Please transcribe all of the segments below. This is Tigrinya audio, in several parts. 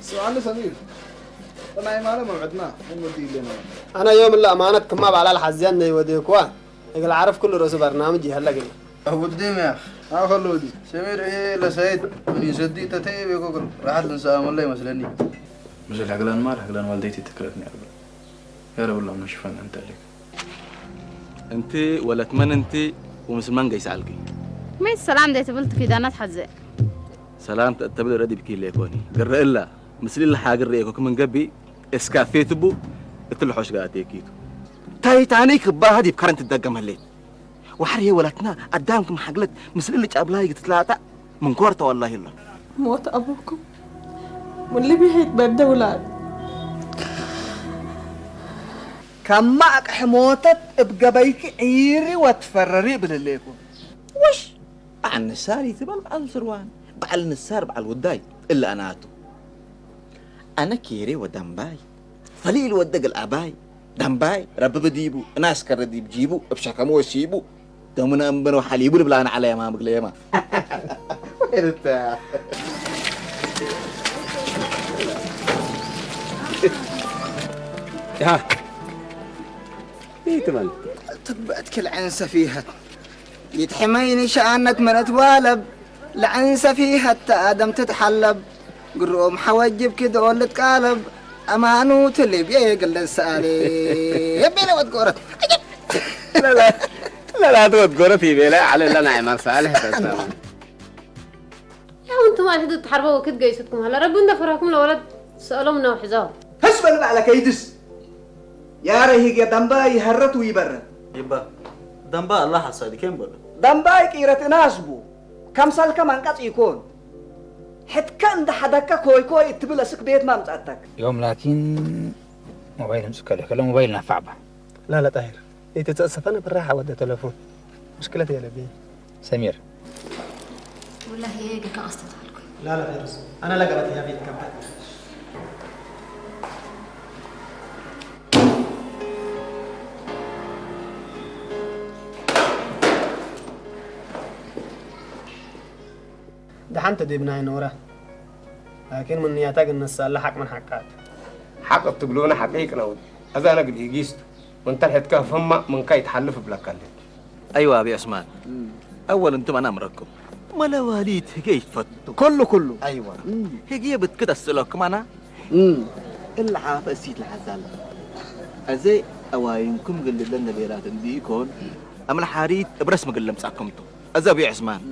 ስምዓኒ ሰሚር፣ ናይ ማለ መውዕድና ክንወዲ ኢለና። ኣነ ዮም እላ ኣማነት ክማ ባዕላ ልሓዝያን ነይ ወዲኩዋ እግል ዓረፍ ኩሉ ርእሱ በርናምጅ ይሀለግል። ውድም ያ ኣኸሉ ወዲ ሰሚር ይሄ ለሰይድ ምን ይሰዲ ተተይ ቤኮ ግን ራሓት ልንሰኣ መላ ይመስለኒ። مش الحقلان ما الحقلان والديتي تكلتني أربع يا رب اللهم شفان أنت لك. أنت ولد من أنت ومسلمان قيس علقي. መይት ሰላም ዘይትብል ትኪዳናት ሓዘ ሰላም ተብል ረዲ ብኪ ለኮኒ ግረ እላ ምስሊ ለሓግር ረእኮ ክምን ገቢ እስካ ፌትቡ እትልሖሽ ጋር ኣቴኪቱ ታይታኒክ ባህ ዲብ ከረንት ትደገመለይ ዋሕር የወላትና ኣዳም ክም ሓግለት ምስሊ ልጫብላይ ግትትላጣ ምንኮርተ ወላሂ ሎ موت أبوكم واللي بيهيك بدولاد ከማእ ቅሕሞተት እብ ገበይኪ ዒሪ ወትፈረሪ እብል ህሌኩ። ውሽ! በዓል ንሳር ይትበል በዓል ስርዋን፣ በዓል ንሳር በዓል ውዳይ እለ ኣናቱ። ኣነ ኬሬ ወዳምባይ፣ ፈሊል ወደ ገልኣባይ፣ ዳምባይ ረብብ ዲቡ፣ እናስከረ ዲብ ጂቡ፣ እብ ሸከሙ ወሲቡ፣ ደሙና እምበነው ሓሊቡ ልብላ ንዓላ የማ ምግለ የማ። ይትመን ትግበእት ክልዕን ሰፊሀት ይትሕመይኒ ሸኣነት መነት ዋለብ ልዕን ሰፊሀት ተኣደም ትትሓለብ ግርኦም ሓወጅብ ክድኦ ልትቃለብ ኣማኑ ትልብ የግልን ሰኣሌ የቤለ ወትቆረት ለላት ወትጎረት ይቤለ ዓለላ ናይ ማን ሳልሕ ተሰማ ያው እንቱም ኣልሕዱ ትሓርበው ክትገይሱትኩም ሃላ ረቢ እንደፈራኩም ለወለድ ስእሎም ነው ሕዛው ህስ በል ባዕላ ከይድስ ያረ ሂግ የዳምባ ይሀረት ውይበረት ይባ ዳምባ ኣላ ሓሳዲ ከን በሎ ዳምባ ይቅይረት እናስቡ ከምሳልከ ማንቃጽ ይኮን ሕትከ እንደ ሓዳከ ኮይኮይ እትብል እስክ ቤት ማምጻእተክ يوم لكن موبايل مسكلي كلام موبايل نفع به لا لا طاهر يتتأسف أنا بالراحة ودى تلفون مشكلة يا لبي سمير والله هي قلت أصلا تقولكم لا لا فيروز أنا لا قبت يا بيت كبت دحنت ديبنا نورا لكن من نياتك الناس اللي حق من حقات حق تقولون حقيقة نود هذا أنا قد يجيست وانت الحتكا فما من كاي تحلف بلك اللي أيوة أبي عثمان أول أنتم أنا أمركم መለዋሊት ህገ ይትፈቱ كله كله أيوة ህገ ብትክት ኣስእለኩም ኣና እላ ሓፈ እሲት ለሓዛለ ኣዘ ኣዋይንኩም ግልለን ነቤራት እንዲኢኮን ኣምለ ሓሪት እብረስ ምግል ለምጻኩምቱ ኣዘ ኣቢ ዕስማን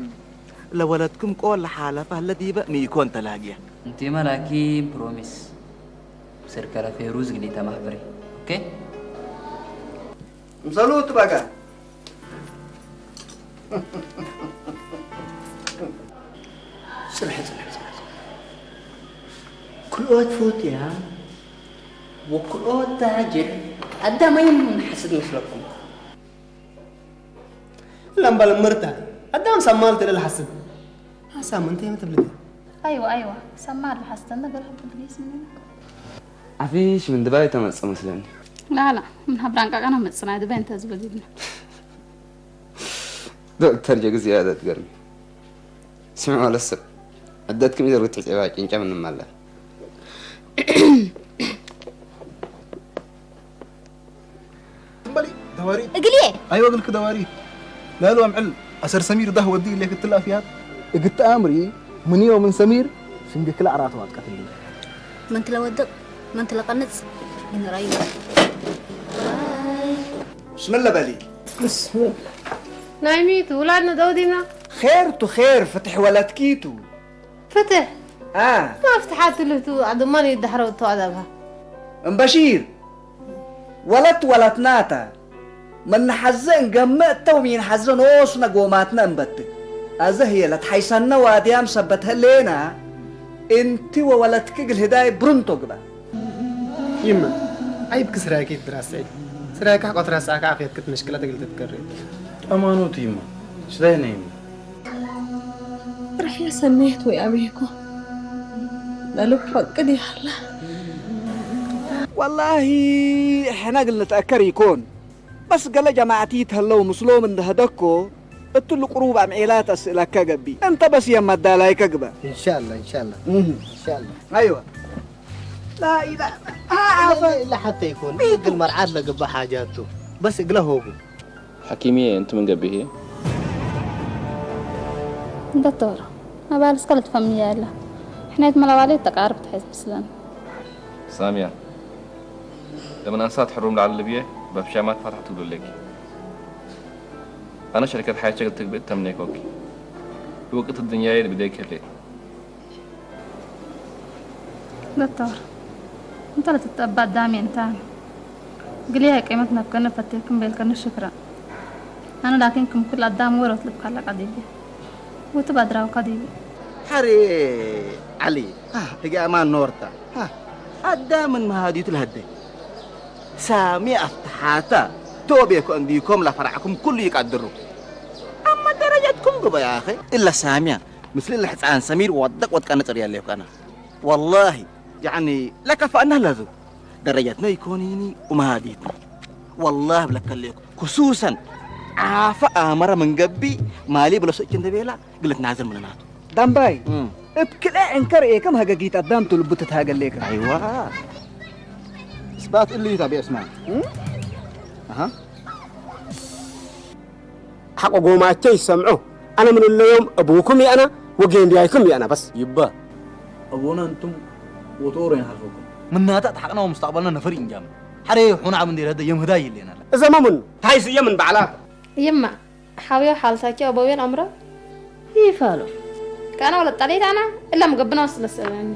ለወለድኩም ቆል ለሓለፈ ህለ ዲበ ሚኢኮን ተላግያ እንቲመ ላኪን ፕሮሚስ ብስር ከረፌ ሩዝ ግዴታ ማሕበሪ ኦኬ ምሰሉ ትበጋ ጽንሕ ጽንሕ ጽንሕ ክልኦት ፎትያ ወክልኦት ታጅዕ ኣዳመይም ንሓስድ መስለኩም ለምበል ምርታ ኣዳም ሰማል ትልል ሓስብ ሓሳብ ምንታይ ምትብልት ኣይዋ ኣይዋ ሰማ ኣሎ ሓስተን ነገር ሕብል ቤት ስምና ዓፊሽ ምን ድባይ ተመጽእ መስለኒ ላላ ምን ሃብራን ቃቃና መጽና ድባይ እንተ ዝበል ይብና ዶክተር ጀግዚ ያደት ገርሚ ስምዑ ለስብ ዕደትኩም ይዘርግት ዕጼባ ጭንጫ ምንም ኣለ እግልዬ አይወግልክ ደዋሪ ላሉ አምዕል አሰር ሰሚር ዳህ ወዲ ኢሌክ ትላፊያት እግት አምሪ ምንዮ ምን ሰሚር ሽንግክላ አራት ዋጥቀት ሊ من تلودق من تلقنص من رأيي بسم الله بلي ናይ ሚቱ ውላድ ንደው ዲና خير تو خير فتح ولدكيتو فتح آه ما فتحت له تو عدمان يدحروا تو عذابها እምበሺር ወለት ወለትናታ መናሓዘ እንገምእ እተው ሚንሓዘ ኖስነ ጎማትነ እንበትክ ኣዘ ህየለት ሓይሰነ ዋድያም ሰበት ህሌና እንቲ ወወለትክ እግል ህዳይ ብርንቶ ግበ ይመ ዓይብክ ስራይክ ይድራሰይ ስራይካ ቆትራ ሰዓካ ዓፍየትክ ትምሽክለ ትግል ትትከሪ ኣማኖት ይማ ስራይና ይማ ርሕየ ሰነየት ወይ ኣበይኮ ለልብ ፈቅድ ይሃላ ወላሂ ሕና ግል ንትአከር ይኮን በስ ገለ ጀማዕቲ ተለው ምስሎም እንደህደኮ እትሉ ቅሩብ ኣምዒላት ኣስእለከ ገቢ እንተ በስ የመዳላይከ ግበ ኢንሻላ ኢንሻላ ኢንሻላ ኣይወ لا إله. ها، عفا. إلا حتى يكون. بيتو. قل مرعاد لقبا حاجاتو. بس اقله هوبو. حكيمية، أنت من قبيه؟ دكتور، ما بالس كلت فمية إلا. حنيت ملوالي تقارب تحس بسلام. سامية، لما أنسات حروم لعل الليبية، بفشامات فتحت تقول لك. ኣነ ሸሪከት ሓይቸ ክትግብእ ተምኔኮኪ። ብውቅት الدنيا بديك الليل. دكتور، أنت لا تتأبى قدامي أنت. قلي يا قيمة نبكنا فتيكم بيلكنا شكرا. أنا لكن كم كل قدام ورث لبكالا قديبي. وتبادروا قديبي. حري علي. ها. تجي أمان نورتا. ها. قدام ما هادي تلهدي. سامي أفتحاتا. توبيكو أنديكم لا فرعكم كل يقدروا. أما درجتكم قبا يا أخي. إلا سامية. مثل اللي حتى عن سمير ودق ودق أنا تريا ليك أنا. والله. يعني، لك فأنا لذو. درجتنا يكونيني وما هاديتنا. والله بلك الليك. خصوصًا. عافا أمر من قبي. مالي بلو سكين دبيلا. قلت نازل من ناتو. دامباي. مم. ابكلا انكر إيه كم هاجا جيت قدام تلبت هاجا ليك. أيوة. إثبات اللي يتابع اسمع. مم؟ أها. ሓቆ ጎማቸ ይሰምዑ። ኣነ ምን እለዮም ኣቡኩም የኣና ወጌን ዲያይኩም የኣና በስ። ይባ ኣቦና እንቱም ወትሮ ይሓልፈኩም። ምናታ ተሓቅና ወምስተቅበልና ነፈር ኢንጃም። ሓደ ሑና ዓብ እንዴ ረደ የምህዳ ይሌና። እዘማ ምን ታይስ የምን ባዕላ። ይማ ሓውዮ ሓልታቸው ኣቦቤን ኣምሮ ይፋሉ። ካና ወለ ጠሌታና እላ ምገብና ስለሰለኒ።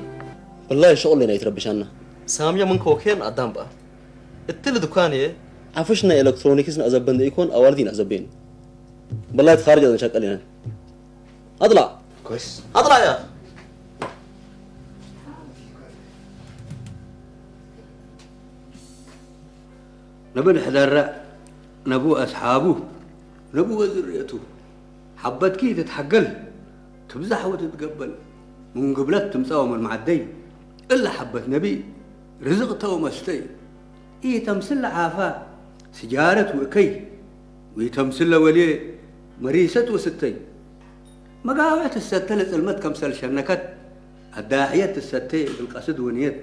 والله شغل لنا يتربشنا. سامية من كوكين أدام بقى. እትሊ ድኳን እየ። ሓፈሽ ናይ ኤለክትሮኒክስ ንዕዘበን ደይኮን ኣዋልድ ይንዕዘበን። በላይ ትኻርጅ ኣዘን ሸቀል ኢና። ኣጥላ። كويس. ኣጥላ እያ። ነብን ሕደረ ነቡ ኣስሓቡ ነቡ ወዝርእቱ ሓበትኪ ትትሓገል ትብዛሕ ወትትገበል ምን ግብለት ትምጻ ወመን መዓደይ እላ ሓበት ነቢ ርዝቕ ተው መስተይ ኢተምስል ዓፋ ስጃረት ውእከይ ወኢተምስለ ወልየ መሪሰት ወስተይ መጋውዕ ትሰተ ለጽልመት ከምሰል ሸነከት ኣዳሕየት ትሰተ እግል ቀስድ ወንየት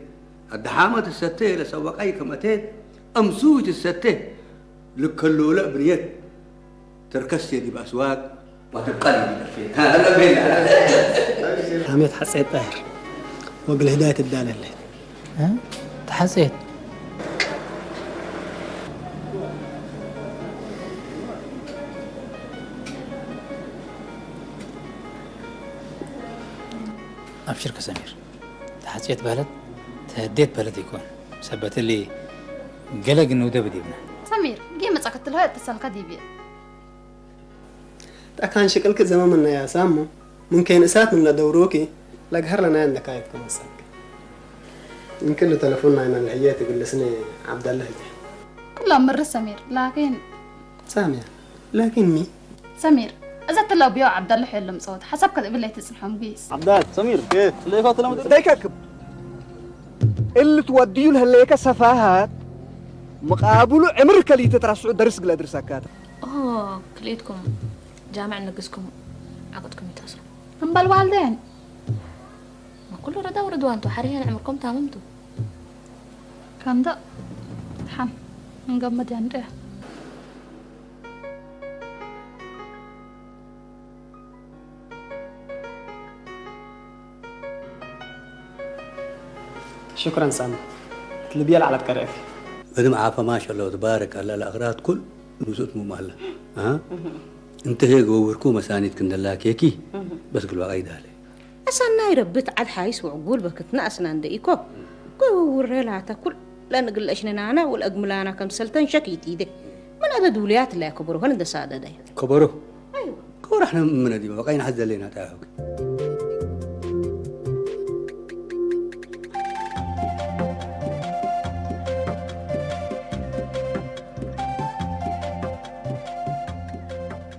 ኣዳሓመ ትሰተ ለሰወቃይ ከመቴት ኣምሱ ትሰተ ልከሎለ ብንየት ተርከስ ዲብ ኣስዋቅ ወትብቀል ዲብ ደፌት። ሃሜት ሓጼት ጣይር ወግል ህዳየት እዳለለ። እ? ተሓጼት። ኣብሽር ከሰሚር። ተሓጼት በህለት፣ ተህዴት በህለት ይኮን። ሰበትሊ ገለ ግን ንውደብ ዲብና። ሰሚር፣ ጌ መጻ ክትልሆ እተሰልካ ዲብየ። ጠካን ሽቅልክ ዘመመና ያ ሳሞ፣ ምን ከይን እሳት ምን ለደውሮኪ፣ ለግሀር ለናያ እንደካየት ከመሰልክ። እንክል ተለፎን ናይ መልሕየ ትግልስኒ ዓብዳለ ህጂ። ኩሎም ምርስ ሰሚር፣ ላኪን ሳሚያ፣ ላኪን ሚ? ሰሚር፣ እዛ ትላው ቢዮ ዓብዳለ ሕየሎም ጸወት፣ ሓሳብ ከትብል ኣይትጽንሖም ጊስ። ዓብዳል፣ ሰሚር፣ ኬፍ፣ ለይፋ ትለምድ። እንታይ ከክብ? እልት ወድዩ ለህለየከ ሰፋሃት፣ መቃብሉ ዕምር ከሊተ ትራስዑ ደርስ ግለ ድርሳካት። ኦ፣ ክልኤትኩም ጃምዕ ንግስኩም ዓቅድኩም ይታስሩ። እምበል ዋልደን። ኩሉ ረዳ ወረድዋ እንቱ ሓሪሄን ዕምርኩም ታምምቱ። ከምዶ ሓም እንገመድ ያንደ። ሽኩረን ሳሚ። ትልብያ ለዓለት ቀረእክ። በድም ዓፈ ማሻአላህ ተባረክ አላህ ለአኽራት ኩል ንሱት ሙማላ። አ? እንተ ሄ ገወርኩ መሳኒት ክንደላ ኬኪ በስ ግልባ ቀይዳለ። أصلنا يربت على حايس وعقول بكتنا أصلنا ده إيكو. كو ورلا تكل لأن قل أشنا نانا والأجملانا كم سلطان شكيتي ده. من هذا دوليات لا كبروا هن ده سادة ده. كبروا؟ أيوة. كبروا إحنا من دي بقينا حد لنا تعاوك.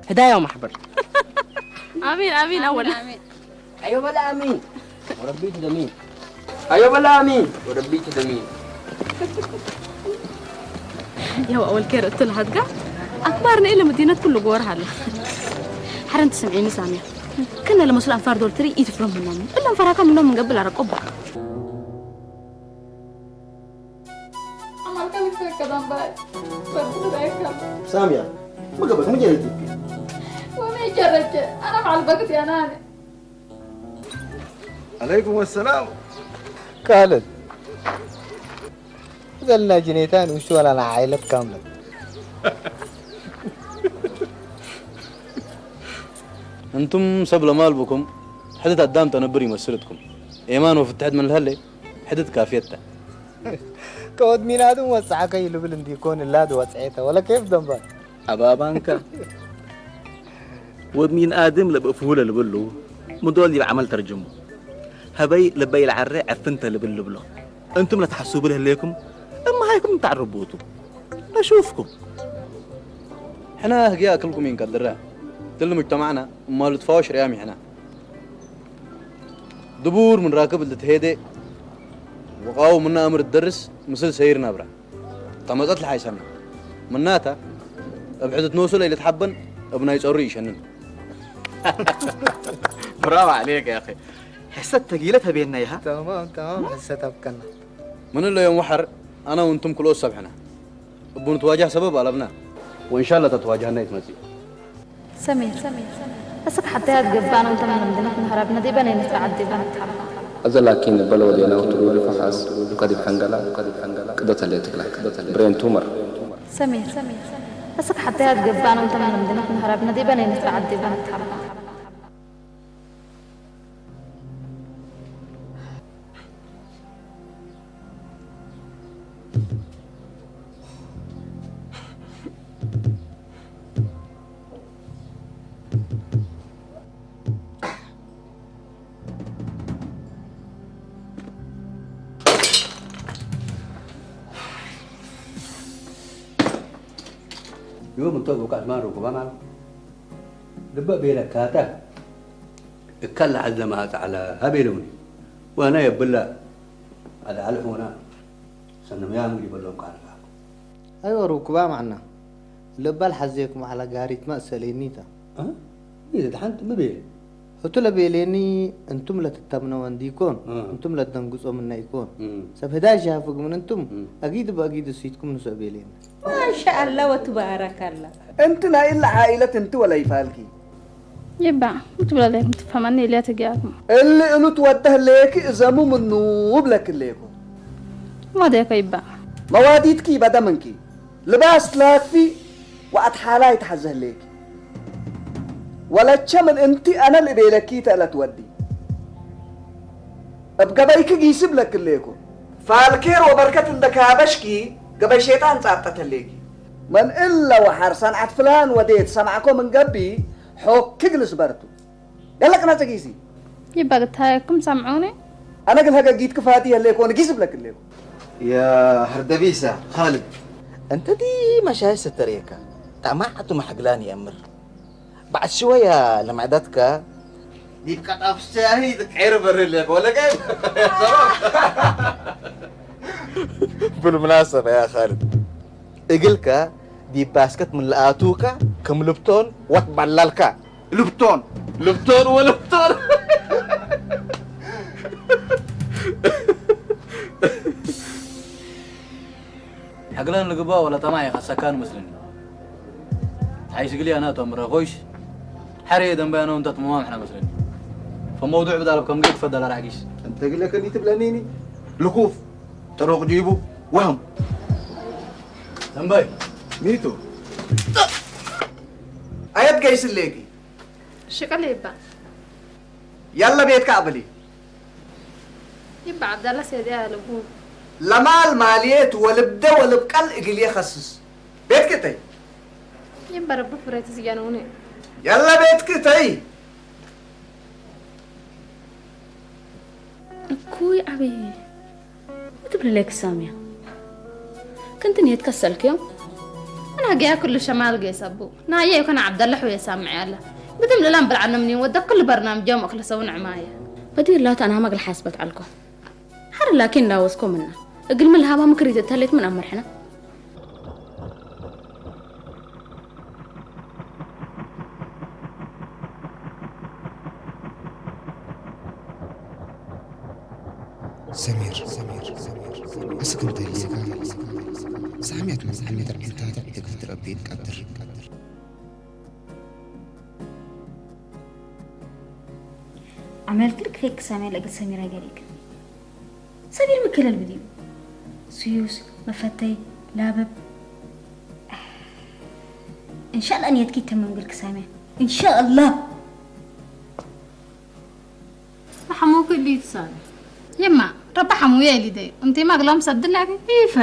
هدايا ومحبر. آمين، آمين، أول. آمين. أيوة بلا أمين. وربي تدمين. أيوة بلا أمين. يا أول كير قلت لها هدقة. أكبر إلى مدينة كل جوار هلا. حرن تسمعيني سامية. كنا لما سلام فار دول تري يتفرم منهم. إلا فراكم منهم من قبل على قبة. ضنباي. فرد رأيكم. سامية، ما قبلك، ما جريتك. وما جربت. أنا مع البقت يا ناني. عليكم السلام. ካልድ ዘልና ጅኔታን ውሽወላና ዓይለት ካምለት እንቱም ሰብ ለማልብኩም ሕድት ኣዳም ተነብር ይመስልትኩም። ኤማን ወፍትሕት ምን ልሀሌ ሕድት ካፍየታ። ከወድ ሚናድም ወፅዓከ ይልብል እንዲኮን እላድ ወፅዔተ ወለ ኬፍ ደንባል ኣባባንካ ወድ ሚን ኣድም ለብእፍሁ ለልብሉ ምዶል ዲብ ዓመል ተርጅሙ። ሀበይ ልበይ ለዓሬ ዕፍንተ ልብል ልብሎ። እንቱም ለትሓስቡ ለህሌኩም እመሃይኩም እንተዕርቡቱ ለሹፍኩም። ሕና ህግያ እክልኩም ኢንቀድረ ትል ሙጅተማዕና እማሉ ትፋወሽ ርያም ይሕና ድቡር ምን ራክብ ልትሄደ ወቃው ምና እምር ትደርስ ምስል ሰይር ናብራ ተመጸት ለሓይሰና ምናታ እብ ሕድት ኖሱ ለይልትሓበን እብ ናይ ጸሩ ይሸንን ብራው ዓሌክ ያ ሕሰት ተጊለ ተቤና ይሃ ተማም ተማም ሕሰት ኣብቀና ምን እለ ዮም ወሐር ኣና ወንቱም ክልኦት ሰብ ሕና እቡ ንትዋጃህ ሰበብ ኣለብና وإن شاء الله تتواجهنا يتمسي سمير، أسك حتى يتقبان وانت من مدينة مهرب نديبا ينفع عديبا نتحرك. أزل لكن بلو دينا وتقول فحص وكذب حنقلا وكذب حنقلا قدت اللي تقلع قدت اللي برين تومر سمير، أسك حتى يتقبان وانت من مدينة مهرب نديبا ينفع عديبا نتحرك. يوم تضرب كاس مارو كوباما دبا بيلا كاتا اتكلى على ما تعالى هبلوني وانا يبلا على الحونا سنم يا مجيب لهم كان ኣይወሩ ክባ ማዕና ልባል ሓዘኩም ዓላ ጋሪት ማእሰሌኒታ إذا حنت مبين ህቱ ለቤሌኒ እንቱም ለትተምነወን ዲኮን እንቱም ለትደንግጾ ምነ ኢኮን ሰብ ህዳይ ሻፍግ ምን እንቱም ኣጊድ በአጊድ እሱይትኩም ንሶ ቤሌኒ ማሻአላ ወትባረከላ እንት ናይ እለ ዓኢለት እንት ወለይፋልኪ ይባ ምትብለለይኩም ትፈመኒ ኢልያ ተጊኣኩም እሊ እሉ ትወደህ ሌክ እዘሙ ምኑ ብለክ ሌኩ ማደከ ይባ መዋዲትኪ በደምንኪ ልባስ ትላክፊ ወኣትሓላይ ትሓዘህ ሌኪ ወለቸ ምን እንቲ ኣነ ልቤለኪ ተእለ ትወዲ እብ ገበይኪ ጊሲ ብለክ ሌኩ ፋልኬር ወበርከት እንደ ካበሽኪ ገበይ ሼጣን ጻብጠተሌኪ መን እለ ወሓር ሰንዓት ፍላን ወዴት ሰማዕኮ ምን ገቢ ሖኪ ግልስ በርቱ ገለቅና ጽጊሲ ይባ ግታየኩም ሰምዑኒ ኣነ ግን ሀገጊት ክፋቲ የለ ኮን ጊስ ብለክ ሌኩ يا هردبيسة خالد أنت دي مشاي ستريكا طمعت محقلان يا أمر بعد شوية لمعدتك دي بقطع في الشاهي تكعير بري لك ولا كيف بالمناسبة يا خالد እግልከ ዲብ ባስከት ምን ለኣትውከ ክም ልብቶን ወትበለልከ። ልብቶን ልብቶን ወልብቶን ሕግለን ልግባ ወላ ጠማዕ ይኸሰካን መስልኒ ሓይስ ግሊ ኣና ቶም ረኾይሽ ሓሬ ደንባያኖ እንተ ትምማም ሕና መስልኒ ፈመውዱዕ ብዳለብ ከም ግድ ፈደላ ራዕጊሽ እንተ ግለ ከኒ ትብለኒኒ ልኩፍ ተሮቕ ጂቡ ወህም ደንባይ ሚቱ ኣየት ገይስሌኪ ሽቅል ይባ ያለ ቤትካ ኣበሊ ይባ ዓብዳላ ሰዲያ ልቡ ለማል ማልየት ወልብደ ወልብቀል እግልየ ኸስስ ቤትክ እተይ ይባ ረቢ ፍሬት ዝያነውኒ ያለ ቤትክ እተይ እኩይ ዓብዪ እትብልለይ ክሳምያ ክንትን የት ከሰልክዮም أنا جاي كل شمال جاي سبو نايا يكون عبد الله حوي سامع يلا بدم للان برعنا مني ودك كل برنامج يوم أكل سون عماية بدي الله أنا ما أقول حاسبة عليكم حر لكن لا وسكم منا أقل من الهوا مكريت تلت من أمر حنا ሰሚር፣ ሰሚር፣ ሰሚር፣ እስክ እንተልየካ ሳዕምያት መሳዕምያት ርዕንታታት እግል ትረቢ ቀድር። عملت لك فيك سامية لأجل سمير أجريك. سمير مكلل بديو. سيوس، مفتي، لابب. إن شاء الله أن يتكي تمام قلك سامية. إن شاء الله. ሓሙኪ ድዩ ትሳቢ? ይማ ረቢ ሓሙየ ኢሊደዩ እንቲ ማግሎም ሰድላኪ ይፈ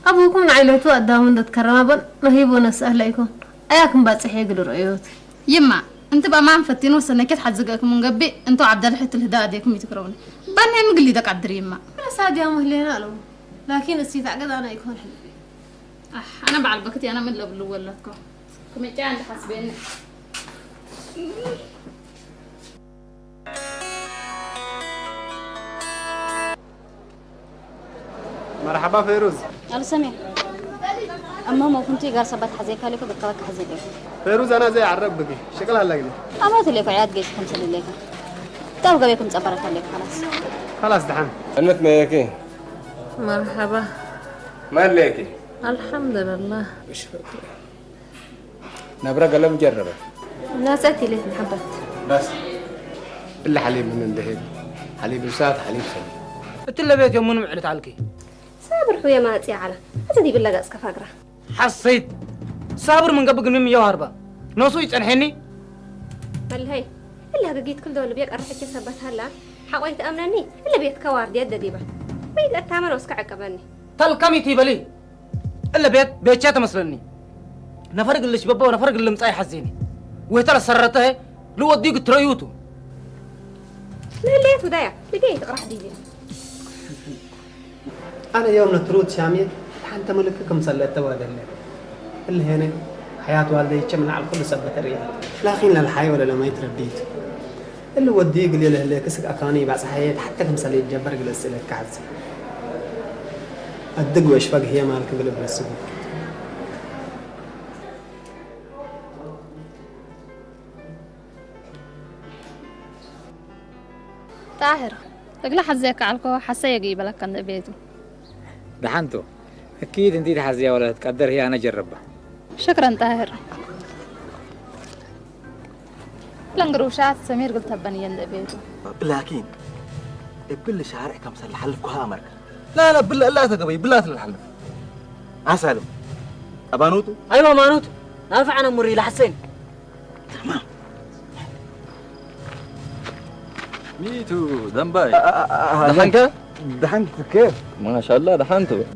ኣቡኩም ንዓይነቱ ኣዳሙ እንደትከረማበን መሂቡ ነስኣህ ለይኮን ኣያኩም ባጽሕ የግል ርእዮት ይማ እንቲ በማን ፈቲኑ ሰነኬት ሓዝገእኩም እንገቢ እንቶ ዓብደልሒ ትልህዳ ኣዴኩም ይትክረውኒ ባናይ ምግሊ ደቃድር ይማ ረሳ ድያ መህሌና ኣለዎ ላኪን እስቲ ታዕገዝ ኣነ ኣይኮን ሕልቢ ኣነ በዓል በክት ኣነ ምን ለብልዎ ኣለትኮ ክምጫ እንድሓስበኒ مرحبا فيروز ألو سمير أما ما كنت قال سبت حزيك عليك بكبك حزيك فيروز أنا زي عرب بقي شكلها لقلي أما تليك عياد جيش خمسة لليك تو قبيكم تبارك عليك خلاص خلاص دحين أنت ميكي مرحبا ما ليكي الحمد لله نبرة قلم جربت ناسيت ليه محبت بس إلا حليب من ذهب حليب وساعة حليب سنة እትለ ቤት እዮም ምንም ዕልት ኣልኪ ሳብር ሑየ ማጽያ ዓላ እቲ ዲብላ ገጽካ ፋግራ ሓሰይት ሳብር ምን ገብግ ንም የው ሃርባ ኖሱ ይጸንሐኒ መልሀይ እላ ግጊት ክልዶ ልብየ ቀርሕኪ ሰበት ሃላ ሓቆይ ትኣምነኒ እለ ቤትካ ዋርድየት ደዲባ ወይ ገታመን ወስካ ዕቀበኒ ተልከሚት ይበሊ እለ ቤት ቤቻ ተመስለኒ ነፈር ግልሽ በቦ ነፈር ግልምጻ ይሓዜኒ ወይተለ ሰረተ ልወዲ ግትረዩቱ ንህለየት ውዳያ ልገይ ትቕራሕ ዲብያ أنا يوم نتروت شامية حتى ملك كم سلت توادل اللي هنا حياة والدي كم نعرف كل سبت الريال لكن للحي ولا لما يترديت اللي ودي يقول له اللي كسك أكاني بس حياة حتى كم سلت جبر قال السلة كعز الدق وش فق هي مالك قلب السبت ጣህር እግለ ሓዘካ ዓልኮ ሓሰ የግ ይበለካ እንደ ቤቱ دحنتو أكيد أنت تحزي ولا تقدر هي أنا جربها شكرا ጣህር ለንግሩሻት ሰሚር ግልተበን የንደ ቤቱ لكن እብል ሻርዕ ከም ሰልሓልፍ ኩሃ ኣመርካ لا لا ብላ لا ተገበይ ብላ ትልሓልፍ ኣሳልም ኣባኖቱ ኣይዋ ማኖት ናልፋዓነ ሙሪ ላሕሰይን ሚቱ ደንባይ ደሓንከ ደሓንክ ኬፍ ማሻላ ደሓን ትብል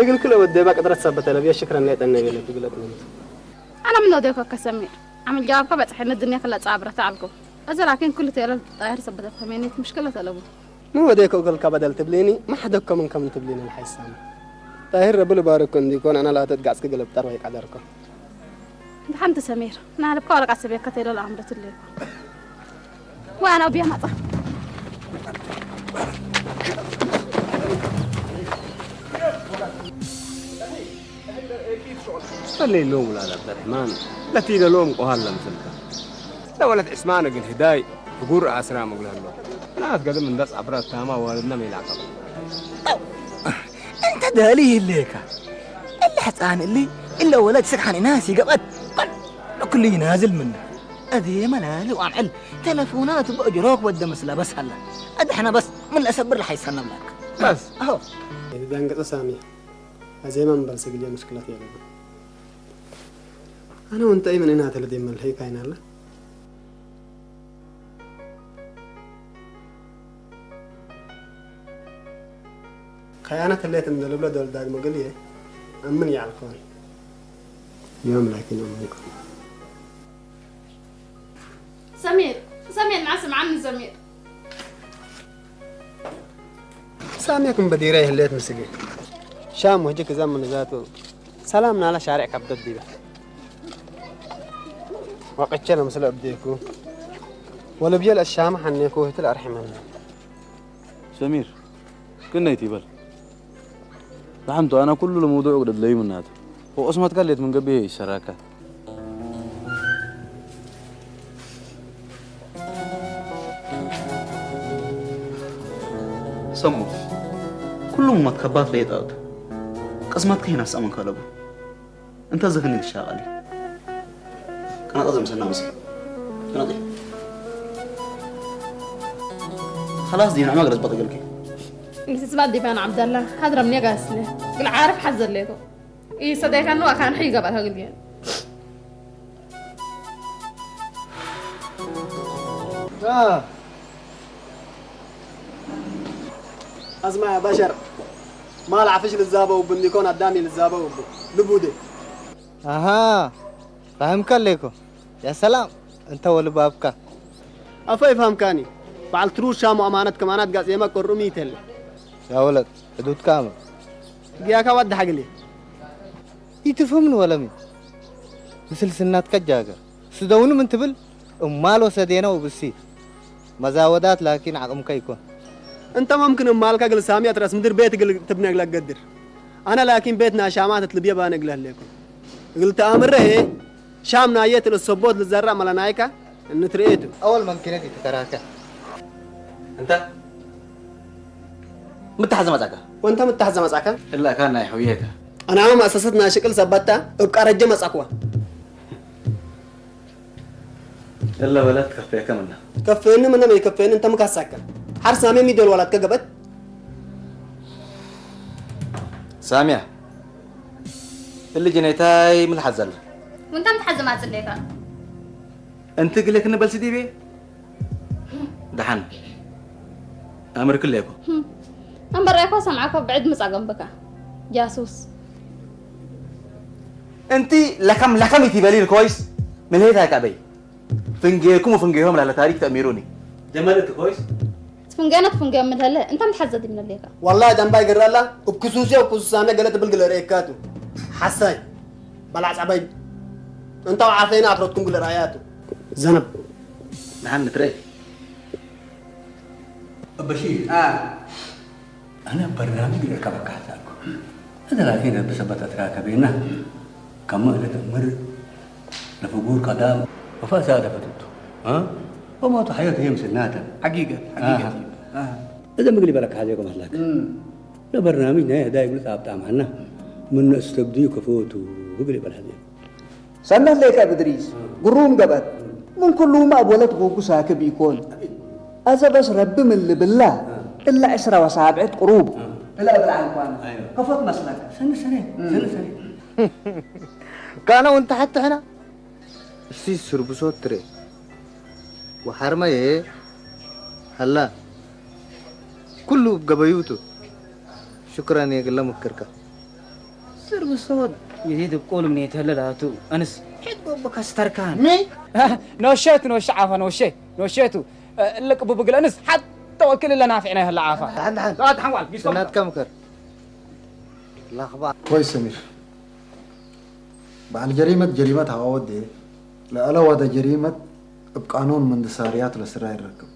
እግል ክለ ወደባ ቅድረት ሰበተ ለብየ ሽክረን ናይ ጠነ ቤለ ትግለጥ ነው أنا من وديك كسمير عمل جوابك بتحن الدنيا كلها تعبرت عنكم أزل لكن كل تيرا طاير سبت فمينيت مشكلة تلبو من وديك أقول كبدل تبليني ما حدك من كم تبليني الحسام طاهر رب البارك كن ديكون أنا لا تتقعس كقلب تروي قدركم دحنت سمير نهلبك ورقة سبيك كتير الأمر تليكم وأنا وبيها مطر صلي اللوم على عبد الرحمن التي لوم قهر لم تلك لولد عثمان قل هداي فقور أسرى مقول هلو لا تقدم من دس عبرة تاما والدنا ميلاقب أنت دالي الليكا اللي حتان اللي إلا ولد سكحني ناسي قبت قل كل ينازل منه أذي ملالي وعمل تلفونات بأجروك ود مسلا بس هلا أد احنا بس من الأسبر اللي حيسهلنا بلاك بس أهو دانقط سامي أزي ما مبلسق لي مشكلة يا رب أنا وأنت أيمن إنها تلدي من الهيك هاي نالا خيانة اللي تندلب له دول داق مقليه أمن يعرفون يوم لكن أمنكم سمير سمير ما سمعني سمير ساميكم بديري هليت مسكي شام وهجك زمن ذاته سلام نالا شارع كبدت ديبه وقتشنا مثل أبديكو ولبيل الشام حنيكو هتل أرحمنا سمير كنا يتيبل ላሕምቱ ኣና ኩሉ ለመውዱዕ ወቅደድ ለይምናት ወቅስመትካ ሌት ምን ገቢህ ይሰራካ። ሰሙ ኩሉ ሙማት ከባት ለየጣውት ቅስመትካ ሄና ሰሙን ከለቡ እንተ ዝኽኒ ይሻቀሊ። ቀናቀ ዘምሰና መሲ ቀናቀ خلاص دي نعمة قرز بطل قلكي Misisma diban Abdallah hadram ne gasne. Gil arif hazal leto. Isa de kan wa kan higa ba hagil gen. آه. اسمع يا بشر، ما العفش للزابة وبن يكون قدامي للزابة وبن لبودي. أها، فهمك ليكو. يا سلام، أنت ولبابك. أفا يفهم كاني. بعل تروش شام وأمانة كمانات قاس يما قرمي تل. يا ولد، حدود كامل. قياكا ود حقلي. يتفهمن ولا مين؟ مثل سنات كجاكا. سدون من تبل، أمال وسدينا وبسي. مزاودات لكن عقم كيكون. أنت ممكن أمالك قل سامية ترس مدير بيت قل تبني قل قدر. أنا لكن بيتنا شامات تلبية بانق له ليكم. قلت أمر هي شام نايت للصبوت للزرع ملانايكا نتريتو. أول من كنت تتراكا. أنت متحزم أتاكا. وأنت متحزم أتاكا؟ إلا كان يحويتا. أنا ما أسستنا شكل سبتا أبقى رجم أسقوا. إلا ولا تكفيك منا. كفيني منا ما يكفيني أنت مكاسكا. حرس أمي ميدل ولا تكجبت. سامية. اللي جنيتاي من الحزل. وأنت متحزم أتليكا. أنت قلك نبل سديبي؟ دحن. أمر كليكو. أمر ريكو سمعكو بعد مصاقم بكا. جاسوس. أنت لكم لكم يتبالي كويس. من هيك هيك أبي. فنجيكم وفنجيهم لا تاريخ تأميروني. جمالك كويس؟ تفنجانا تفنجان من هلا. أنت متحزد من الليكا. والله دم باي قرر لا. وبكسوسيا وكسوساميا قالت بلقل ريكاتو. حساي. بلعت عباي. أنت وعافينا أخرتكم قل رأياتو. زنب. نحن نتري. بشير. آه. أنا برنامج لك بكاتك. هذا لكن بسبب تراك بينا. كم أهل تأمر لفقور قدام وفاسا دفتت. ها؟ وما تحيط هي مسناتا. حقيقة، حقيقة. آه. آه. إذا مقلي بالك هذا يوم هلاك. لبرنامج نهاية دايم نتعب معنا. من استبدي كفوتو. مقلي بالك هذا. ሰናህ ሌከ ብድሪስ ግሩም ገበት ምን ኩሉም ኣብ ወለት ጎጉ ሳክብ ኢኮን። ኣዘ በስ ረቢ ምን ልብላ እላ ዕስራ ወሳብዕት ቅሩብ እላ እብል ዓንኳን ከፎት መስለከ። ሰኒ ሰኒ ሰኒ ሰኒ ካነ ወንተ ሓቲ ሕና እሲ ስርብሶት ትሬ ወሓርመ ሃላ ኩሉ ገበዩቱ ሽክረን የግለ ምክርከ ስርብሶት የዜድ ቆልም ኔተለላቱ ኣንስ ሕድ ቦቦ ከስተርካን ሚ ኖሸት ኖሽ ዓፋ ኖሸ ኖሸቱ ልቅ ቡብግለ ኣንስ ሓት ተወክል ለናፊዕና ይህላ ዓፋ ሓን ሓን ዛት ሓዋል ቢስኮ ስናትካ ምከር ላኽባ كويس سمير. بعد جريمة جريمة هوا ودي لألا ودا جريمة بقانون من دساريات لسرا يركب.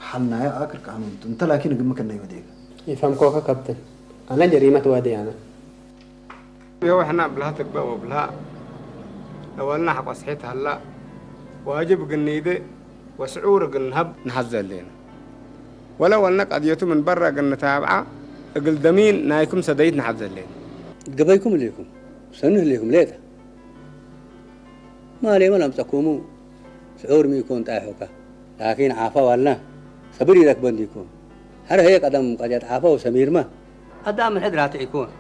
حلنا يا آكل قانون. أنت لكن قمك إنه يوديك. يفهم كوكا كابتن. أنا جريمة وادي أنا. የውሕና ብልሃ ትግበእ ወብልሃ ለወልና ሓቆስሒት ሃላ ዋጅብ ግንይደ ወስዑር እግል ንሀብ ንሓዘ ኣለና። ወለ ወልነ ቀድየቱ ምን በረ እግል ንታብዓ እግል ደሚን ናይኩም ሰደይት ንሓዘ ኣለና። ገበይኩም እሌኩም ሰንህ እሌኩም ሌጠ ማሌመ ለምጸኩሙ ስዑር ሚኮን ጣይሖካ ላኪን ዓፋ ዋልና ሰብር ይረክበን ዲኩም ሐረ ሀየ ቀደም ቀድያት ዓፋ ወሰሚርመ አዳም ሕድ ራትዕ ይኮን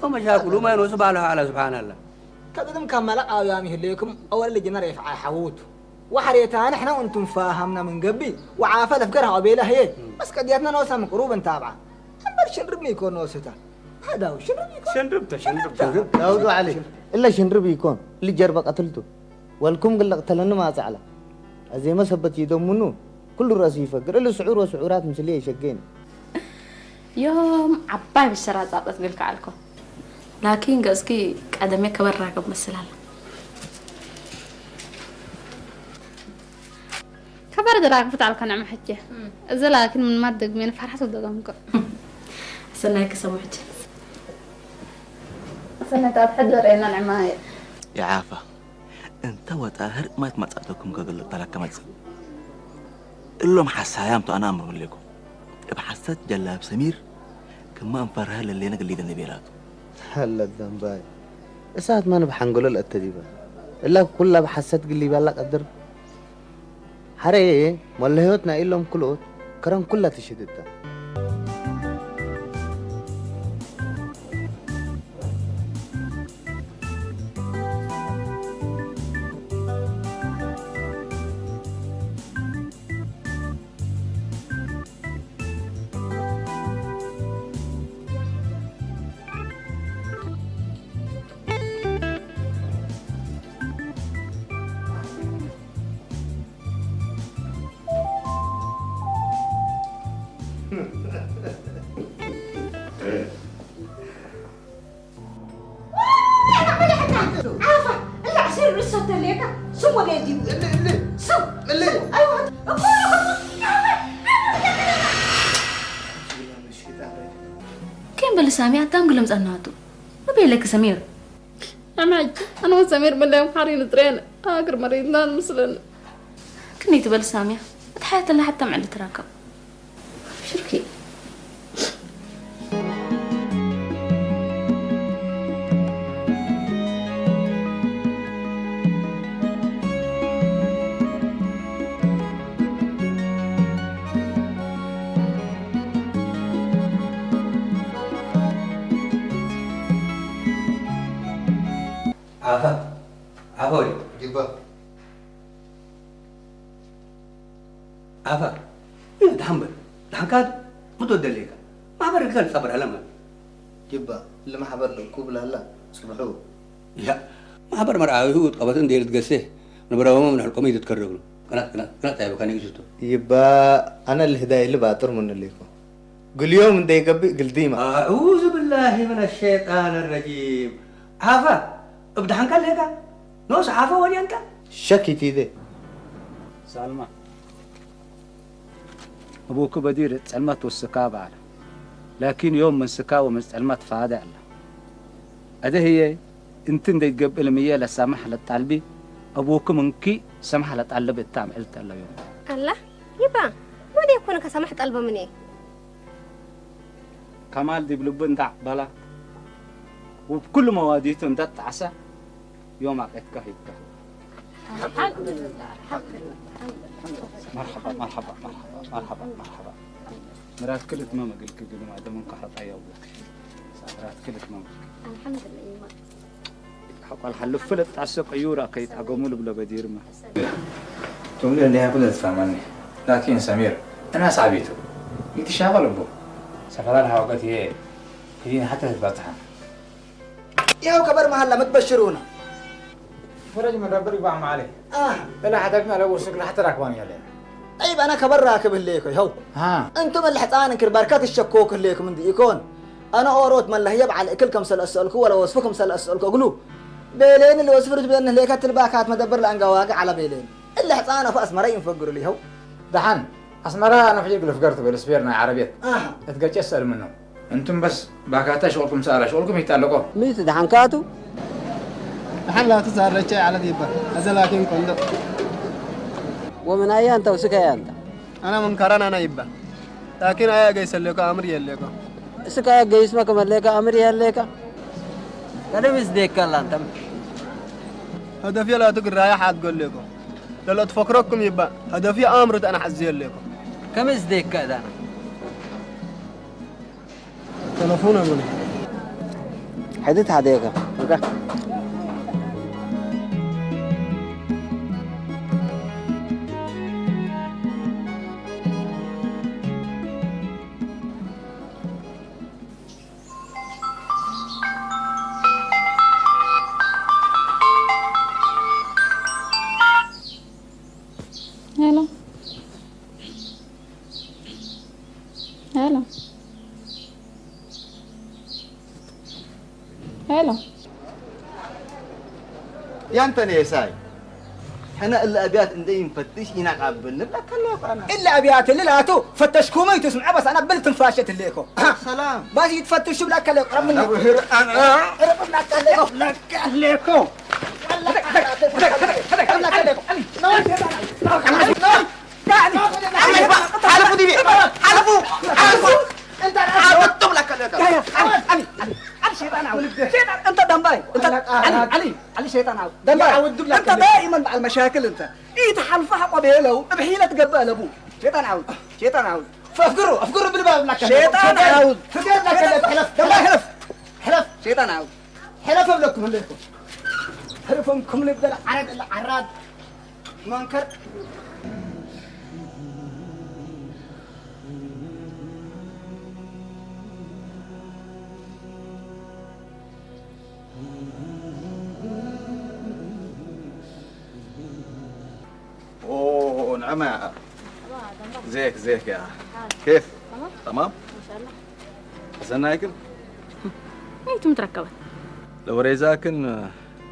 ወመሻክሉ ማ ይኖሱ ባልሆ አላ ስብሓን አላ ከቅድም ካብ መላእ ኣውያም ይህለየኩም ኣወል ልጅነር የፍዓ ሓውቱ ወሓሬታ ንሕና እንቱም ፋሃምና ምን ገቢ ወዓፈ ለፍገር ሃቆ ቤላ ህየ በስ ቀድያትና ነወሳ ምን ቅሩብ እንታብዓ እምበር ሽንርብ ሚኮን ነወስታ ሃዳው ሽንርብ ይኮን شنربت شنربت ዳውዱ ዓሊ እለ ሽንርብ ይኮን እሊ ጀርበ ቀትልቱ ወልኩም ግለ ቅተለኒ ማጽ ዓላ ኣዜመ ሰበት ይደሙኑ ኩሉ ረእሱ ይፈግር እሊ ስዑር ወስዑራት ምስልየ ይሸገኒ ዮም ዓባይ ብሽራ ጻብጠት ብል ከዓልኮ ላኪን ገጽኪ ቀደሜ ከበራገብ መስል ኣላ ከበር ድራግፍት ኣልካ ንዕማ ሕጂ እዚ ላኪን ምን ማት ደግሜ ንፈርሓት ወደገምከ ሰናይ ክሰሙ ሕጂ ሰነታት ሕድ ዘርእየና ንዕማ እየ። ይዓፋ። እንተ ወጣ ህርማት ማጻእተኩም ከገልጥ ተላከ መጽእ። እሎም ሓሳያም ተኣናምሩ ኣለኩም። እብ ሓሰት ጀላብ ሰሚር ክማ እንፈርሀ ለሌነ ግሊደ ነቤላቱ። ሃለት ዘንባይ። እሳት ማን ብሓንጎሎ ለእተዲበ። እላ ኩላ ብሓሰት ግሊባላ ቀድር። ሓረየ፣ ሞለ ህይወት ናይ ኢሎም ክልኦት፣ ከረን ኩላ ትሽትታ። كان بلسامي عتام قلم زناتو. ما بيلك سمير. ኣነ ሕጂ ኣነ እውን ሰሚር ምለዮም ሓሪኑ ጥረየን ሃገር መሬትና ንምስለኒ። ክንደይ ትበል ሳምያ? እታ ሓያተላ ሓታ ምዕሊ ትራከብ። ሽርኪ። ዓፋ ዓፋ ወዲ ጅባ ዓፋ እዩ ድሓን በል ድሓንካ ምቶ ደሌካ ማሕበር ግዛን ጸብር ኣለማ ጅባ ልማሕበር ደኩ ብላላ ጽብሑ ያ ማሕበር መርዓዊ ህውት ቀበትን ደይልት ገሴ ንብረቦም ንሕልቆም ይትትከረብሉ ቅናት ቅናት ቅናት ኣይበካ ንግስቶ ይባ ኣነ ልህዳይ ልባጥር ምንልይኮ ግልዮም እንደይገብእ ግልድይማ። أعوذ بالله من الشيطان الرجيم ዓፋ እብድሓንካ ኣለካ ኖስ ዓፋ ወዲያንካ ሸኪት ይደ ሳልማ أبوك بدير ጸልማት ወስካ በዓል ላኪን ዮም መንስካ ወመን ጸልማት ፋደ ኣላ ኣደ ህየ እንቲ እንደይገብእ ልምየ ለሳማሕ ለጣልቢ أبوك منك سمح ለጣልብ እታ ምዕልት ኣላ ዮም ኣላ ይባ ወደ ኩነ ከሰማሕ ጠልበ ምኔ ከማል ዲብ ልቡ እንዳዕበላ ውብ ኩሉ መዋዲቱ እንደጣዕሰ ዮም ኣቄትካ ሂብካ። መርሐባ መርሐባ መርሐባ መርሐባ መርሐባ መርሐባ ምራት ክልት መመግልክ ግልማ ደመንካ ሐጣ ያውለክ ምራት ክልት መመግልክ ኣልሐምዱሊላህ ይማ ሐቋል ሐልፍ ፍልጥ ጣሰ ቀዩራ ከይጣገሙ ልብለ በዲርመ تملي اللي هاكل الثمانية لكن سمير أنا صعبيته يتشاغل أبوه سفران هاوقت هي كدين حتى تتبطحن ياو كبر محلة ما تبشرونا فرج من ربك بعم عليه آه لا حتى ما لو وسك لحتى راكبان يلين طيب أنا كبر راكب الليكو هو ها أنتم اللي حتى أنا كرباركات الشكوك الليكم من ديكون أنا أوروت من لهي بعلى أكل كم سل أسألكو ولا وصفكم سل أسألكو قلو بيلين اللي وصفرت بأن هليكات الباكات مدبر لأنقواقع على بيلين اللي حتى أنا فأس مرين فقروا لي هو دحن أسمرا أنا في جلف قرت بالسبير ناي عربيت آه اتقاش أسأل منه أنتم بس باكاتا شغلكم سارة شغلكم يتعلقوا ميت دحن كاتو دحن لا تسار رجع على ديبا هذا لكن كندو ومن أي أنت وسكي أنت أنا من كران أنا يبا لكن أي أجي سليكو أمر يليكو سكي أجي اسمك مليكا أمر يليكا كلمس ديك كلا أنت هدف يلا تقول رايح حد قول لكم لو تفكركم يبا هدف يا أمر أنا حزي لكم كم إزديك كذا تلفون أقول حدث حديقة Hello. Hello. Hello. يا انت نيساي أنا إلا أبيات إندي نفتش إنك عبل نبلك كله قرنا. إلا أبيات اللي لا تو فتشكم يتسمع، بس أنا بل تنفاشة الليكو. سلام. بس يتفتشوا بلا كله قرب منه. أنا بهر أنا. قرب منك الليكو. لك الليكو. حلفوا دي بيه. حلفوا. حلفوا. أنت عبدتم لك الليكو. علي، علي، علي، شيطان عاود. شيطان، أنت دمباي. أنت علي، علي، علي، شيطان عاود. دمباي. أنت دائمًا مع المشاكل أنت. إيه تحلفها قبيلة وبحيلة تقبل أبوه. شيطان عاود. شيطان عاود. فافقروا، افقروا بالباب لك. شيطان عاود. فقر لك، حلف. دمباي، حلف. حلف. شيطان عاود. حلف لكم لكم. حلفهم كم لبدل عرب إلا عراد. منكر. أوه، نعمة. زيك، زيك يا. كيف؟ تمام؟ تمام؟ ما شاء الله. حسنايكن؟ نيتو متركبة. لو ريزاكن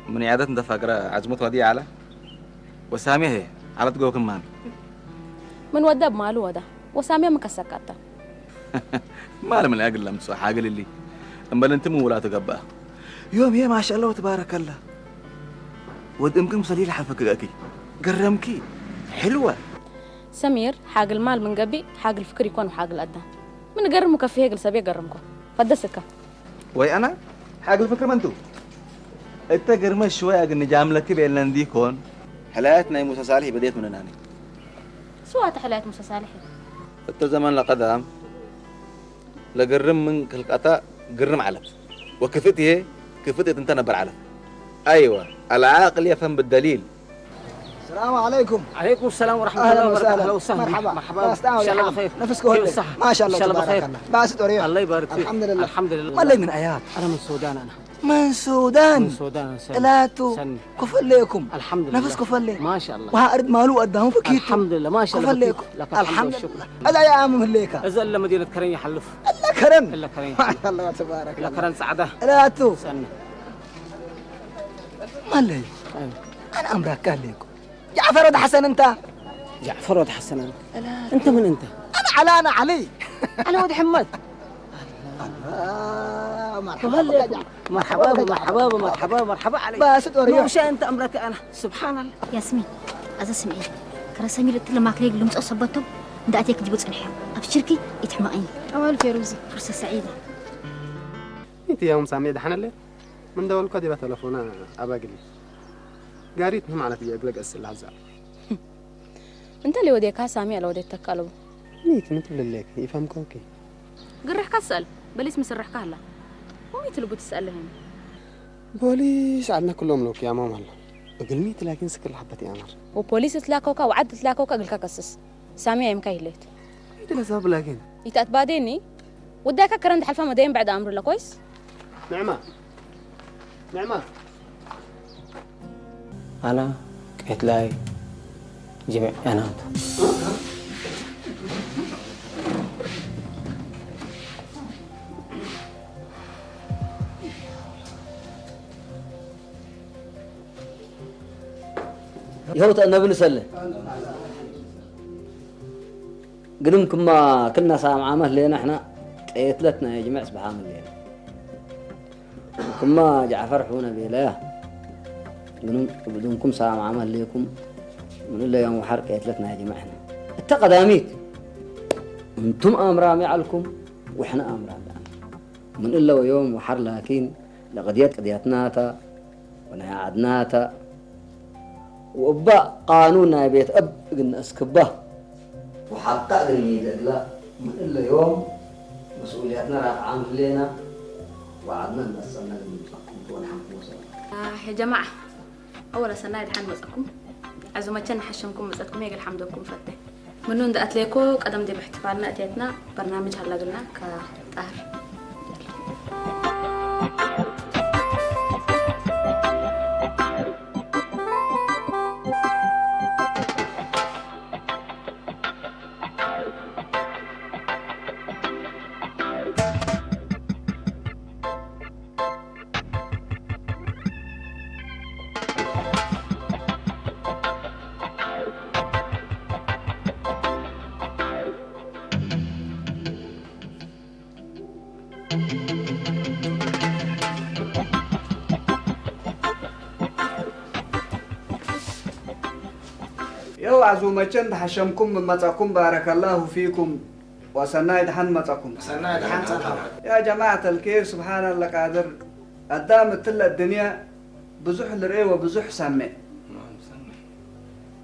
من عيادات انت فاقرة عزمت ودي على؟ وسامية هي، على تقوكن مامي. من ودا بمالو ودا. وسامية مكسكتا. ማል ምን ያግል ለምጽኦ ሓግል እሊ እምበል እንቲ ምውላቱ ገባእ ዮም የ ማሻአላ ወተባረከላ ወድ እምክን ምሰል ይልሓፈክ ገእኪ ገረምኪ ሕልወ ሰሚር ሓግል ማል ምን ገቢእ ሓግል ፍክር ይኮን ሓግል ኣዳም ምን ገርም ከፍሄ ግል ሰብ የገርምኮ ፈደስካ ወይ ኣና ሓግል ፍክር መንቱ እተ ግርመ ሽወይ ኣግን ጃምለኪ ቤልነ እንዲኮን ሕላያት ናይ ሙሳ ሳልሕ በዴት ምንናኒ ስዋ ተሕላያት ሙሳ ሳልሕ እተ ዘመን ለቀዳም ለግርም ምን ክልቃታ ግርም ዓለብ ወክፍእት ይሄ ክፍእት እንተ ነበር ዓለብ ኣይወ العاقل يفهم بالدليل السلام عليكم. عليكم السلام ورحمة الله وبركاته. أهلا وسهلا. مرحبا. مرحبا. إن شاء الله بخير. نفسك هو صح. ما شاء الله تبارك الله. باس طريق. الله يبارك فيك. الحمد لله. الحمد لله. ما لي من آيات. أنا من السودان أنا. من السودان. من السودان سنة. لا تو. سنة. كفل لكم. الحمد لله. نفس كفل لي. ما شاء الله. وها أرد مالو أدهم فكيتو. الحمد لله. ما شاء الله. كفل لكم. لك الحمد والشكر. هذا يا عم هليكا. إذا إلا مدينة كرن يحلف. إلا كرن. إلا كرن. ما شاء الله تبارك الله. إلا كرن سعدة. لا تو. سنة. ማለይ ኣነ ኣምራካ ኣለኩ ጃዕፈር ወድ ሓሰን እንታ ጃዕፈር ወድ ሓሰን ኣነ እንተ ምን እንተ ኣነ ዓላ ኣነ ዓሊ ኣነ ወድ ሕመድ መርሓባ መርሓባ መርሓባ መርሓባ ዓሊ ባስጦር ዮ ሸ እንተ ኣምራካ ኣነ ስብሓን ኣላ ያስሚን ኣዛ ስምዒ ከረሰሚር እትለ ማክሌግ ልምጾ ሰበቶም እንዳእቴክ ጅቡ ጽንሕ ኣብሽርኪ ይትሕመቐኒ ኣዋል ፌሩዚ ፍርሰ ሰዒዳ انت يا ام سامي دحنله من دولك ديبا تلفونا اباقلي قاريت هم على تيجي اقلق اسئله هزار እንተ ለወዴካ ሳሚ ኣለወዴተካ ኣለቡ ኒት ምን ትብል ኣለክ ይፈምከውኪ ግርሕካ ትስኣል በሊስ ምስርሕካ ኣላ ወሚት ልቡ ትስኣል ለህን ፖሊስ ዓድና ክሎም ለውክ ያማም ኣሎ እግልሚት ላኪን ስክል ሓበት ያማር ወፖሊስ እትላከውካ ወዓድ እትላከውካ እግልካ ከስስ ሳሚ ኣይምካ ይህለየት ይትለሳ ብላኪን ይታትባዴኒ ውዳይካ ከረን ድሓልፋ መደየን ብዕድ ኣምሩ ለኮይስ ንዕማ ንዕማ ኣና ቄትላይ ጅምዕ ያናቱ ይኸው ተእነብን ሰለ ግድም ክማ ክና ሳም ዓመት ሌና ሕና ጠየትለትና የጅምዕ ስብሓም ሌና ክማ ጃዕፈር ሑነ ቤለያ ግድም ሳም ዓመት ሌኩም ምን እለ ዮም ወሓር ቀየትለትና የጅምዕ ሕና እተ ቀዳሚት እንቱም ኣምራሚ ዓልኩም ወሕነ ኣምራሚ ዓል ምን እለ ወዮም ወሓር ላኪን ለቅድየት ቅድያትናታ ወናይ ዓድናታ ወእባ ቃኑን ናይ ቤት እብ እግን እስክባ ወሓቃ እግን ይደግላ ምን እለ ዮም መስኡልያትና ራፍዓ ምህሌና ወዓድና እንቀጸልና እግን ምጻኩም ተወልሓምኩም ወሰላም። يا جماعة أول سنة دحين مزقكم عزومتنا حشمكم مزقكم يا الحمد لكم فتح منو عند أتليكو قدم دي باحتفالنا أتيتنا برنامج هلا قلنا كطاهر ኣዙ መቸን ተሓሸምኩም መጻኩም ባረከላሁ ፊኩም ወሰናይ ደሓን መጻኩም። ሰናይ ደሓን ጸናኹም። يا جماعة الخير سبحان الله قادر ኣዳም እትለ الدنيا ብዙሕ ልርኤ ወብዙሕ ሰምዕ።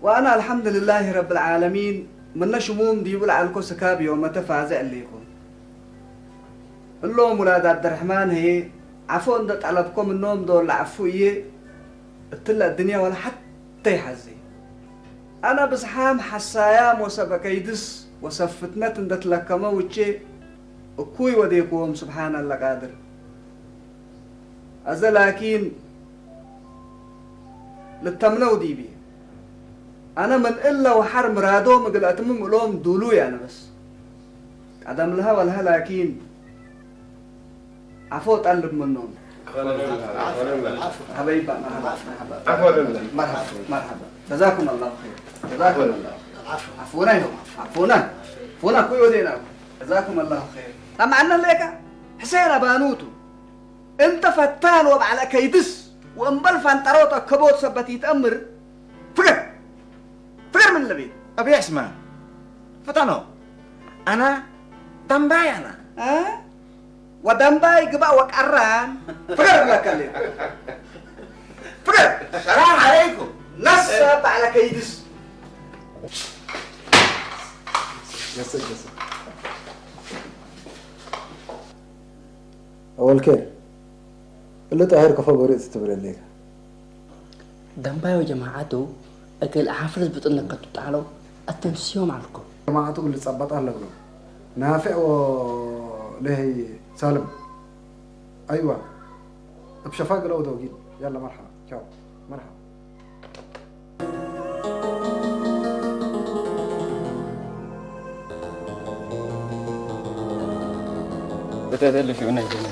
وأنا الحمد لله رب العالمين ምነ ሽሙም ዲቡ ለዓልኮ ስካብ ዮመተ ፋዘ ዕሊኩ። እሎም ውላድ ዓብደርሕማን ህየ ዓፎ እንደ ጠለብኮ ምኖም ዶ ለዓፉ እየ እትለ الدنيا ወላ ሓተ ይሓዚ። ኣነ ብዝሓም ሓሳያም ወሰብ ከይድስ ወሰብ ፍትነት እንደትለከመ ውቼ እኩይ ወዴክዎም ስብሓን ኣለ ቃድር። ኣዘ ላኪን ልተምነው ዲቢ ኣነ ምን እለ ወሓር ምራዶ ምግል ኣትምም እሎም ዱሉ ያነ በስ ቀደም ለሃ ወልሃ ላኪን ዓፎ ጠልብ ምኖም። ሀበይባ መርሐባ መርሐባ መርሐባ መርሐባ ጀዛኩም አላሁ ኸይር ጀዛኩም አላሁ ኸይር ዓፉና ይሆም ዓፉና ዓፉና ኩይ ወዴና ጀዛኩም አላሁ ኸይር። ጠማዕነ ሌካ ሕሴን ኣባኑቱ እንተ ፈታን ወባዕለ ከይድስ ወእምበል ፋንጠሮጠ ከቦት ሰበት ይትአምር ፍገር ፍገር ምን ለቤት أبي عثمان فتنو أنا تنباي أنا እ? ወደምባይ ግባእ ወቀራን ፍገር ብለካ ለ ፍገር ሰላም ዓለይኩም ነሳ ባዕለ ከይድስ ገሰ ገሰ أول كير اللي طاهر كفى بريت تبرليك ደምባዮ ጀማዓቱ እግል ሓፍርዝ ብጥንቀቱ ጣሎ ኣተንስዮም ኣልኮ ጀማዓቱ እሉ ጸበጣ ኣለብሎ ናፊዕ ወለህይ ሳልም ኣይዋ እብ ሸፋ ገለው ደውጊን ያለ መርሓባ ቻው መርሓባ በተተለ ሽዑ ናይ ጀነ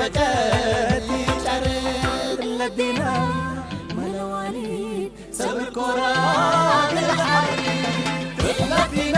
ቀቲ ጨርቅ ለዲና መለዋሊ ሰብር ኮራ ግልሓሪ ለዲና